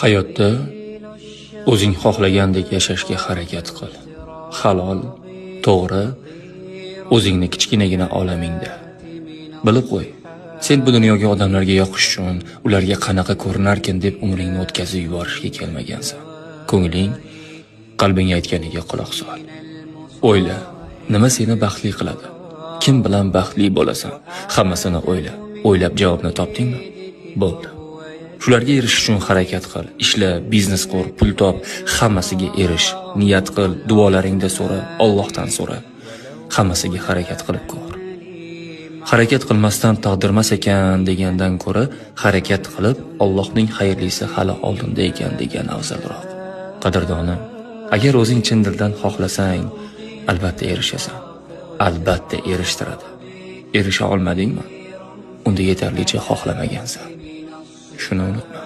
Hayotda o'zing xohlagandek yashashga harakat qil. Halol, to'g'ri, o'zingni kichkinagina olamingda. Bilib qo'y, sen bu dunyoga odamlarga yoqish uchun, ularga qanaqa ko'rinarkin deb umringni o'tkazib yuborishga kelmagansan. Ko'ngling, qalbing aytganiga quloq sol. O'yla, nima seni baxtli qiladi? Kim bilan baxtli bo'lasan? Hammasini o'yla. O'ylab javobni topdingmi? Bo'ldi. Shularga erishish uchun harakat qil. Ishla, biznes qur, pul top, hammasiga erish. Niyat qil, duolaringda so'ra, Allohdan so'ra. Hammasiga harakat qilib ko'r. Harakat qilmasdan taqdirmas ekan degandan ko'ra, harakat qilib Allohning xayrlisi hali oldinda ekan degan afzalroq. Qadrdonim, agar o'zing chin dildan xohlasang, albatta erishasan. Albatta erishtiradi. Erisha olmadingmi? Unda yetarlicha xohlamagansan. Shuni unutma.